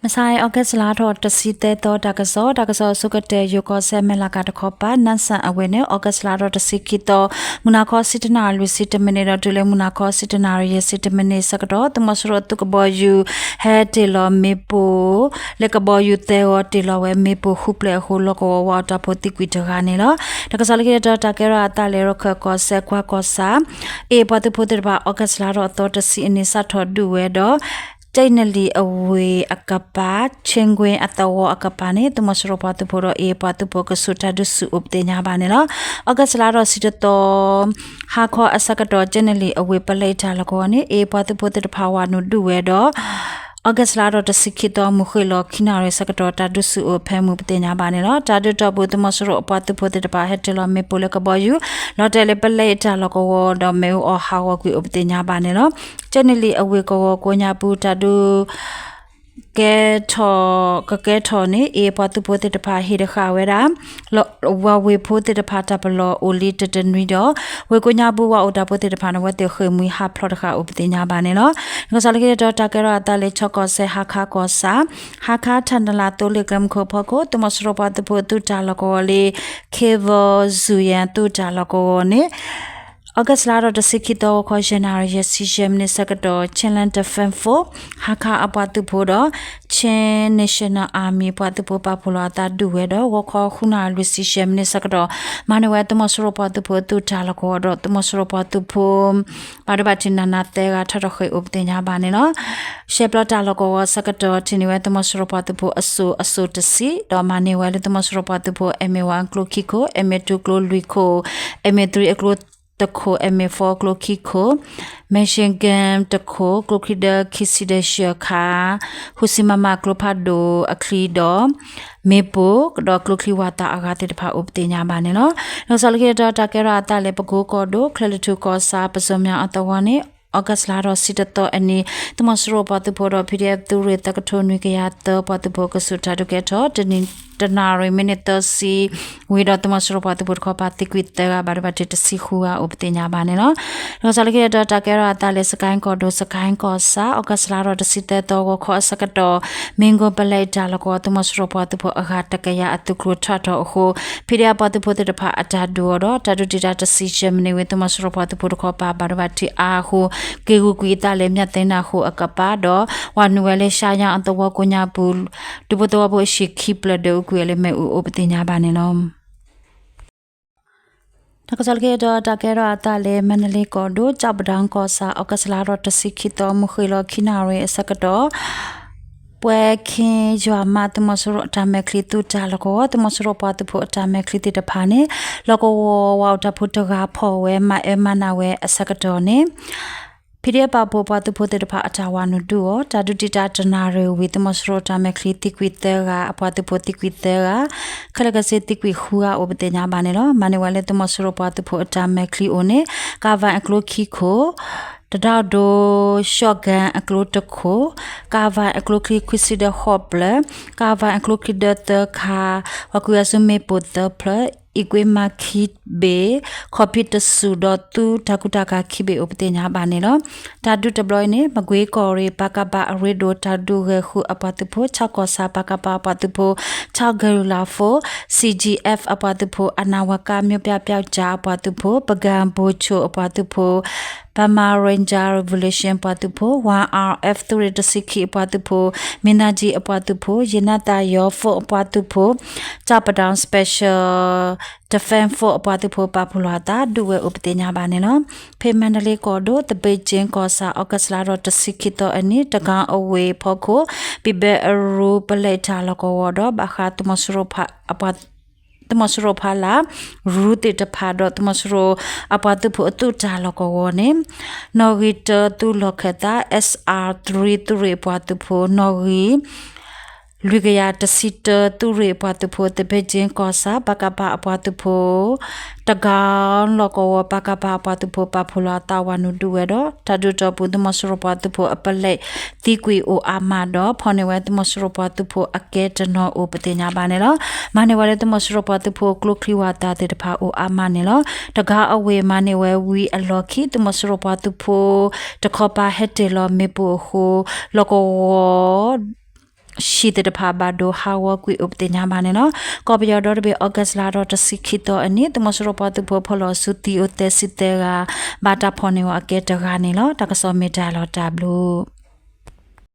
မဆါအံၤ August လါထီၣ်တဆံသၢသီ တၢ်ကစီၣ်, တၢ်ကစီၣ်အဆိကတၢၢ် ယိၤကီၢ်စဲၣ် မဲၢ်လးကၤတခီပၤ နၢ်စၣ်အဝ့ၢ်န့ၣ် August လါထီၣ်တဆံခံသီ မုၢ်နၤခီဆံတၢနၣ်ရံၣ်လွံၢ်ဆံတမံးနံးဒီး တုၤလၢမုၢ်နၤခီဆံတၢနၣ်ရံၣ်ယဲၢ်ဆံတမံးနံးဆၢကတီၢ် သုးမီၤစိရိၤအသုးကဘီယူၤ ဟဲတ့ၢ်လီၤမ့ၣ်ပိၢ် လၢကဘီယူၤသၢဂီၤတ့ၢ်လီၤဝဲမ့ၣ်ပိၢ်ဃုဖျၢၣ်အဃိ လီၢ်ကဝီၤဝးအီၣ်တၢ်ဖိသံကွံာ်တဂၤန့ၣ်လီၤ. တၢ်ကစီၣ်လၢခံတတီၤ တၢ်ကဲထီၣ်အသးလၢ ရခၢၣ်ကီၢ်စဲၣ် ကွၢ်ကီၢ်ဆၣ် အ့ၣ်ပှၤသုးဖိသ့ၣ်တဖၣ် August လါထီၣ်အသီတဆံအနံၤ စးထီၣ်ဒုးဝဲဒီး ကၠဲၣ်နလံၣ်အဝ့ၢ်အကပၤ ခ့ကွ့အသဝီအကပၤန့ၣ် သုးမီၤစိရိၤပှၤသုးဖိဒီး အ့ၣ်ပှၤသုးဖိကဆူးတၢ်ဒုးဆူၣ်အိၣ်ပသ့ၣ်ညါဘၣ်န့ၣ်လီၤ. August လါထီၣ်ဆံတသီ ဟါခီအဆၢကတီၢ် ကၠဲၣ်နလံၣ်အဝ့ၢ်ပလဲတၢ်လီၢ်ကဝီၤန့ၣ် အ့ၣ်ပှၤသုးဖိသ့ၣ်တဖၣ်ဝးနုာ်ဒုးဝဲဒီး August လါထီၣ်တဆံခံသီ မုၢ်ဃ့ၢ်လီၤခံနၣ်ရံၣ်ဆၢကတီၢ် တၢ်ဒုးဆူၣ်အိၣ်ဖဲမုၢ်ပသ့ၣ်ညါဘၣ်န့ၣ်လီၤ. တၢ်ဒုးတီၢ်ပူၤ သုးမီၤစိရိၤအပှၤသုးဖိသ့ၣ်တဖၣ် ဟဲတ့ၢ်လီၤမ့ၣ်ပိၢ်လၢကဘီယူၤ လီၤတဲာ်လၢပလဲတၢ်လီၢ်ကဝီၤဒီး မ့ၣ်အူအီၣ်ဟးဂီၤကွံာ်အိၣ်ပသ့ၣ်ညါဘၣ်န့ၣ်လီၤ. ကၠဲၣ်နလံၣ်အဝ့ၢ်ကဝီၤကိးညါပူၤ တၢ်ဒုး ကဲထီၣ် ကကဲထီၣ်န့ၣ် အ့ၣ်ပှၤသုးဖိသ့ၣ်တဖၣ်ဟ့ၣ်တဃာ်ဝဲဒၣ် ဝၤဝ့ၢ်ဖိသ့ၣ်တဖၣ်တၢ်ပလီၢ်အိၣ်လံတတနွံဒီး ဝ့ၢ်ကိးညါပူၤဝၤအိၣ်တၢ်ဖိသ့ၣ်တဖၣ်န့ၣ် အဝဲသ့ၣ်ဃ့ၢ်မှံဟးဖျိးတဃာ်အိၣ်ပသ့ၣ်ညါဘၣ်န့ၣ်လီၤ. တၢ်ကစီၣ်လၢခံတတီၤ တၢ်ကဲထီၣ်အသးလၢ ခၠီကီၢ်စဲၣ် ဟါခါကီၢ်ဆၣ် ဟါခါထၣ်နလၤသိလ့ၣ်ကျဲမုၢ်ခိၣ်ဖီခိၣ် သုးမီၤစိရိၤပှၤသုးဖိအသုးတၢ်လီၢ်ကဝီၤလၢ ခ့ဝီၤစူၤယဲၣ်သုးတၢ်လီၢ်ကဝီၤန့ၣ် August လါထီၣ်တဆံခံသီ ဂီၤခီယဲၢ်နၣ်ရံၣ်ယဲၢ်ဆံယဲၢ်မံးနံးဆၢကတီၢ် Chinland Defense Force ဟါခါအပှၤသုးဖိဒီး Chin National Army ပှၤသုးဖိပာ်ဖှိၣ်လီၤအသးဒုးဝဲဒီး ဂီၤခီဃုနၣ်ရံၣ်လွံၢ်ဆံယဲၢ်မံးနံးဆၢကတီၢ် မၤန့ၢ်ဝဲသုးမီၤစိရိၤပှၤသုးဖိအသုးတၢ်လီၢ်ကဝီၤဒီး သုးမီၤစိရိၤပှၤသုးဖိ ဘၣ်ဒိဘၣ်ထံးနးနးသၢဂၤ ထီၣ်ထီၣ်ဃ့ၢ်အိၣ်ပသ့ၣ်ညါဘၣ်န့ၣ်လီၤ. ရှဲပျီတၢ်လီၢ်ကဝီၤဆၢကတီၢ် ထံၣ်န့ၢ်ဝဲသုးမီၤစိရိၤပှၤသုးဖိအစိၣ်အစိၣ်တဆံ ဒီးမၤန့ၢ်ဝဲလၢသုးမီၤစိရိၤပှၤသုးဖိ M A one အကျိခံခိၣ်, M A two ကျိလွံၢ်ခိၣ်, M A three အကျိတခိၣ်, M A four ကျိခံခိၣ်, machine gun တခိၣ်, ကျိချံဒၢခံဆံဒီးယဲၢ်ခါ, ဃုဆံ မမ ကျိဖးဒိၣ်အချံဒီး မ့ၣ်ပိၢ် ဒီးကျိချံဝၤသးအဂၤသ့ၣ်တဖၣ်အိၣ်ပသ့ၣ်ညါဘၣ်န့ၣ်လီၤ. တၢ်ကစီၣ်လၢခံတတီၤ တၢ်ကဲထီၣ်အသးလၢ ပကိကီၢ်ဒိၣ် ချဲၣ်လွံၢ်ထူၣ်ကီၢ်ဆၣ် ပစိၤမၠၣ်အသဝီန့ၣ် August လါထီၣ်ဆံတသီအနံၤ သုးမီၤစိရိၤပှၤသုးဖိဒီး P D F သုးရ့ၣ်သၢကထိနွံကယၤသၢပှၤသုးဖိကဆူးတၢ်ဒုးကဲထီၣ် တနံၤတနၣ်ရံၣ်မံးနံးသၢဆံ ဝံၤဒီးသုးမီၤစိရိၤပှၤသုးဖိတခီပၤသံကွံာ်သၢဂၤ ဘၣ်ဒိဘၣ်ထံးတဆံဃုဂၤအိၣ်ပသ့ၣ်ညါဘၣ်န့ၣ်လီၤ. တၢ်ကစီၣ်လၢခံတတီၤ တၢ်ကဲထီၣ်အသးလၢ စကဲၣ်ကီၢ်ဒိၣ် စကဲၣ်ကီၢ်ဆၣ် August လါထီၣ်တဆံသၢသီ ဂီၤခီအဆၢကတီၢ် မ့ၣ်ကိၣ်ပလဲတၢ်လီၢ်ကဝီၤ သုးမီၤစိရိၤပှၤသုးဖိအဂၤတကယၤအသုးကျိၤထီၣ်ထီၣ်အဃိ P D F ပှၤသုးဖိသ့ၣ်တဖၣ်အတၢ်ဒုးအီၤဒီး တၢ်ဒုးတံာ်တာ်တဆံယဲၢ်မံးနံးဝံၤ သုးမီၤစိရိၤပှၤသုးဖိတခီပၤ ဘၣ်ဒိဘၣ်ထံးအါအဃိ က့ၤဂုာ်ကွံာ်အသးလၢ မၠၣ်သ့နၢ်ဃိအကပၤဒီး ဝၤနုာ်ဝဲလၢ ရှါယါအသဝီကိးညါပူၤ ဒူဖိသဝီဖိအဟံၣ်ခံဖျၢၣ်ဒီး အိၣ်ကွံာ်ဝဲလၢမ့ၣ်အူအိၣ်ပသ့ၣ်ညါဘၣ်န့ၣ်လီၤ. တၢ်ကစီၣ်လၢခံတတီၤ တၢ်ကဲထီၣ်အသးလၢ မါဒလ့ကီၢ်ဒိၣ် ကၠီၣ်ပဒၣ်ကီၢ်ဆၣ် August လါထီၣ်တဆံခံသီ မုၢ်ဃ့ၢ်လီၤခံနၣ်ရံၣ်အဆၢကတီၢ် ပှၤခ့ယွၤမး သုးမီၤစိရိၤအတၢ်မဲာ်ချံသုးတၢ်လီၢ်ကဝီၤ သုးမီၤစိရိၤပှၤသုးဖိအတၢ်မဲာ်ချံသ့ၣ်တဖၣ်န့ၣ် လီၢ်ကဝီၤဝၤအိၣ်တၢ်ဖိတဂၤဖီၣ်ဝဲ မၤအၢမၤနးဝဲအဆၢကတီၢ်န့ၣ် P D F ပာ်ဖှိၣ်ပှၤသုးဖိသ့ၣ်တဖၣ်အတၢ်ဝၤနုာ်ဒုးအီၤ တၢ်ဒုးတံာ်တာ်တနၣ်ရံၣ်ဝံၤ သုးမီၤစိရိၤတၢ်မဲာ်ချံသံကွံာ်သၢဂၤ အပှၤသုးဖိသံကွံာ်သၢဂၤ ခဲလၢာ်ခဲဆ့သံကွံာ်ဃုဂၤအိၣ်ပသ့ၣ်ညါဘၣ်န့ၣ်လီၤ. မၤန့ၢ်ဝဲလၢသုးမီၤစိရိၤပှၤသုးဖိအတၢ်မဲာ်ချံအိၣ်န့ၣ် ကါဝၣ်အကျိခံခိၣ် တဒါဒိ shotgun အကျိတခိၣ်, ကါဝၣ်အကျိချံ ခွံဆံဒီးဃိးဖျၢၣ်, ကါဝၣ်အကျိချံဒၢသၢခါ, ပှၤကွံာ်အီၤဆူမ့ၣ်ပိၢ်သၢဖျၢၣ်, အံးကွ့မါခံဘ့ၣ်, ခီၣ်ဖံးတစူၣ်ဒီးသုးတၢ်ကူတၢ်ကၤခံဘ့ၣ် အိၣ်ပသ့ၣ်ညါဘၣ်န့ၣ်လီၤ. တၢ်ဒုးတဘျီအံၤန့ၣ် မကွ့ကီၢ်ရ့ၣ် ပကဖ အရ့ဒိၣ်တၢ်ဒုးဂဲၤဃုာ်အပှၤသုးဖိ, ခၠီၣ်ကီၢ်ဆၣ် ပကဖ အပှၤသုးဖိ, ခၠီၣ် guerrilla force, C G F အပှၤသုးဖိ, အနဝက မြို့ပြပျောက်ကျား အပှၤသုးဖိ, ပုဂံ ဗိုလ်ချုပ် အပှၤသုးဖိ, Burma Ranger Revolution အပှၤသုးဖိ, Y R F သုးရ့ၣ်တဆံခံ အပှၤသုးဖိ, မင်းသားကြီး အပှၤသုးဖိ, ရနတ္တရော force အပှၤသုးဖိ, ကျောက်ပန်းတောင်း Special Defense Force အပှၤသုးဖိ ပာ်ဖှိၣ်လီၤအသး ဒုးဝဲအိၣ်ပသ့ၣ်ညါဘၣ်န့ၣ်လီၤ. ဖဲမါဒလ့ကီၢ်ဒိၣ် သဘ့ၣ်ကၠ့ကီၢ်ဆၣ် August လါထီၣ်တဆံခံသီအနံၤ တဂၤအဝ့ၢ်ဖီခိၣ် ဘံၣ်ဘဲအရူ ပလဲတၢ်လီၢ်ကဝီၤဒီး ဘၣ်ဃးသုးမီၤစိရိၤ သုးမီၤစိရိၤဖီလာ် ရူသ့ၣ်တဖၣ်ဒီး သုးမီၤစိရိၤအပှၤသုးဖိအသုးတၢ်လီၢ်ကဝီၤန့ၣ် နီၣ်ဂံၢ်တၢသုးလီၢ်ခၢၣ်သး S R three သုးရ့ၣ်အပှၤသုးဖိ, နီၣ်ဂံၢ် လွံၢ်ကယၤတဆံတၢသုးရ့ၣ်အပှၤသုးဖိ, သဘ့ၣ်ကၠ့ကီၢ်ဆၣ် ပကဖ အပှၤသုးဖိ တဂၤ လီၢ်ကဝီၤ ပကဖ အပှၤသုးဖိ ပာ်ဖှိၣ်လီၤအသးဝၤနုာ်ဒုးဝဲဒီး တၢ်ဒုးတီၢ်ပူၤ သုးမီၤစိရိၤပှၤသုးဖိအပလဲသံကွံာ်အိၣ်အါမးဒီး ဖီၣ်န့ၢ်ဝဲသုးမီၤစိရိၤပှၤသုးဖိအကဲတနီၤအိၣ်ပသ့ၣ်ညါဘၣ်န့ၣ်လီၤ. မၤန့ၢ်ဝဲလၢသုးမီၤစိရိၤပှၤသုးဖိကျိချံဝၤသးသ့ၣ်တဖၣ်အိၣ်အါမးန့ၣ်လီၤ. တဂၤအဝ့ၢ်မၤန့ၢ်ဝဲဝံၤအလီၢ်ခံ သုးမီၤစိရိၤပှၤသုးဖိတခီပၤဟဲတ့ၢ်လီၤမ့ၣ်ပိၢ်အဃိ လီၢ်ကဝီၤ ဟံၣ်သ့ၣ်တဖၣ်ဘၣ်ဒိဟးဂီၤကွံာ်အိၣ်ပသ့ၣ်ညါဘၣ်န့ၣ်လီၤ. ကီၢ်ပယီၤဒီတဘ့ၣ် August လါဒီးတဆံခံသီအနံၤ သုးမီၤစိရိၤပှၤသုးဖိဖီၣ်လီၤစုသံအိၣ်သဲးဆံသၢဂၤ ဘၣ်တၢ်ဖီၣ်န့ၢ်အီၤအကဲတဂၤန့ၣ်လီၤ. တၢ်ကစီၣ်မ့ၢ်တၢ်လီၤတၢ်ဘျုး